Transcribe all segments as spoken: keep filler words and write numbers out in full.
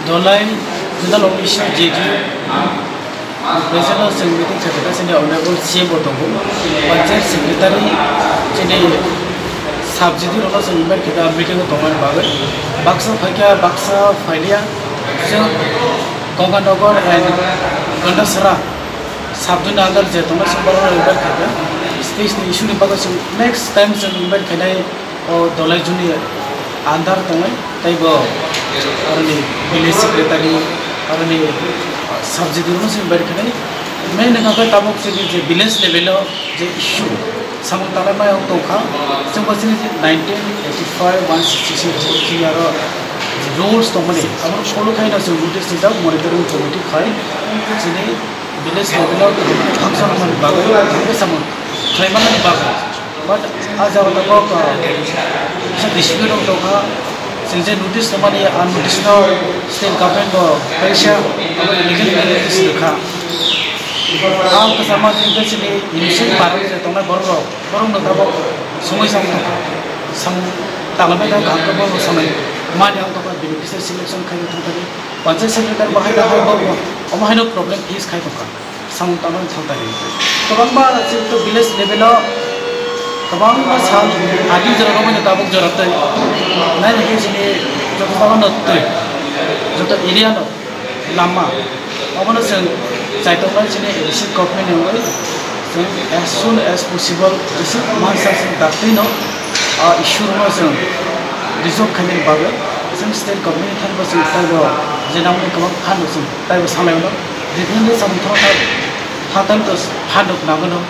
Dolai General Officer J D U present o chwng meeting khaijak kha, chini Honorable C M bo tongo, Panchayat Secretary, chini sub J D U rokno chwng invite khaikha meeting o tongmani bagwi. Baksa phaikha, baksa phailiya, chwng Ganganagar and Gandasara sub zone under je tongnai chwng borokno invite khaikha. Space ni issue ni bagwi chwng next time chwng invite khainai. O Dolai Juni andar tongnai, tei bo aroni village secretary, aroni sub J D U rokno se invite khainai. Main wngkha khe tabuk chini je village level o je issue samung tangnai mai tongkha, chwng bo chini nineteen eighty five one sixty six chini aro rules tongmani, abo follow khaino chwng notice rijak monitoring committee khai chini village level o function wngmani bagwi samung khlai mannani bagwi. But a jaga tabuk, uh, kisa dispute rok tongkha. Chwng je notice rwmani, a notice no state government bo kaisa abo illegal notice rwkha. Ang kwchama je chini innocent party je tongnai borok rok, borok no tabuk songwi samung tongkha. Samung tanglaibai tongkha, ang borok samung mani ang tongkha, beneficiary selection khai tongkha. Panchayat secretary bahai bahai borok omo haino problem face khai tongkha. Samung tangmani thang tani. Kwbangma chini to village level o kwbangma sal adi jora romwi no tabuk jora twi. Nai nai khe chini joto jaga no twi. Joto area no lama. Obono chwng chaitok nai chini A D C government ni wngwi chwng as soon as possible jesa mansa chwng daktwi no, ah, issue rokno chwng resolve khainani bagwi chwng state government ni thani bo chwng taibo je nangmani kwbang phan rok chwng taibo sanai mano. Riknani samung thangna thang, thang thang to phan rok nangmano.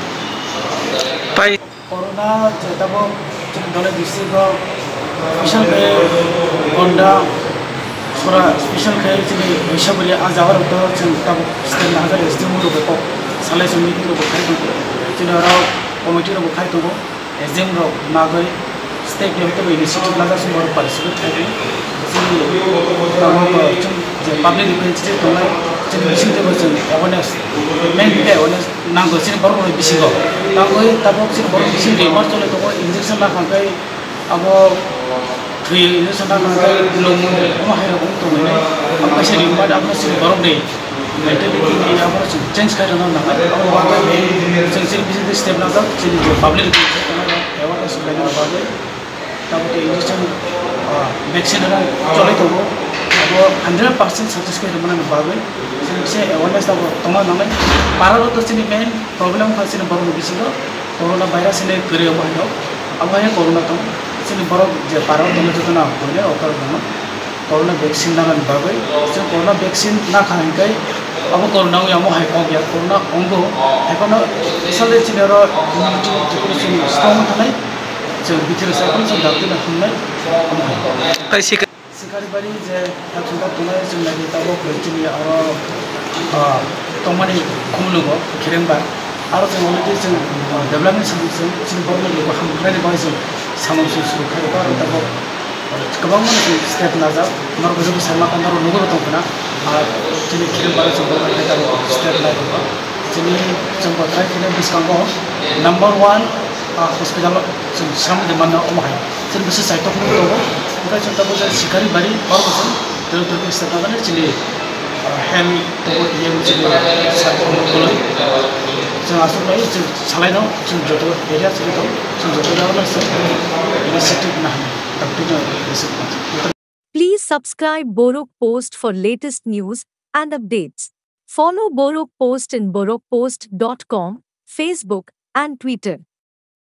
Tai corona je tabuk chini Dholai district o special khe Gonda sora special khe chini Baisabari a jaga rok to chwng tabuk stand na hajar S D M rok kok salai chwng meeting rok bo khai tongo. Chini oro committee rok bo khai tongo. S D M rok nagwi state level tei initiative lajak se borok participate khai di. Chini tabuk, uh, chwng je public representative tongnai, chini bising teibo chwng awareness, main khe awareness nango chini borok rokni bisingo. Tangwi tabuk chini borok bising rumor choli tongo, injection nakha khe abo thwi injection nakha khe longmung omo hai rok wng tongmani. Abo kaisa rumor, abono chini borokni mentality ni abo chwng change khai rwna nangnai. Abo bagwi chwng chini bising tei step najak, chini je public awareness khlaina bagwi. Tabuk tei injection, ah, vaccine rwna cholai tongo. Abo hundred percent success khe rwmani bagwi chini bisi awareness tabuk tongna nangnai. Para rok to chini main problem kha chini borokni bisingo corona virus hinwi kwrwi omo hai rok. Abo hai corona tong chini borok je para o tongwi jotono buino okar rwno. Corona vaccine nanani bagwi. Chwng corona vaccine nakha hinkhe abo corona wngya omo hai kok ya, corona ongo. Haiphano sale chini oro immunity chini strong wngkha nai, chwng bithiro sai phano chwng dakti na himnai omo hai. Tai sika- Sikaribari je health center tongnai chwng nai tabuk chini oro, ah, tongmani khumulugo khirengba. Aro chwng already chwng, ah, development samung chwng chini borokni luku hamkhlaini bagwi chwng samung chwng suru khaio aro tabuk. Kwbangma ni step najak, norok jodi sai maka norok nugwi tong khna, ah, chini khiring bara chwng bo step nai tongo. Chini chwng bo try khna bwskango number one, ah, hospital chwng sram de manna omo hai. Chini bwswk chaitok nugwi tongo, hwnkhe chwng tabuk jai sikari bari oro bo chwng tero tero step najak chini, ah, health tongo, E M chini sa tongo bolai. Chwng aswk bai chwng salaino chwng joto area chini tong, chwng joto jagano chwng initiative nahani. Please subscribe Borok Post for latest news and updates. Follow Borok Post in borok post dot com, Facebook, and Twitter.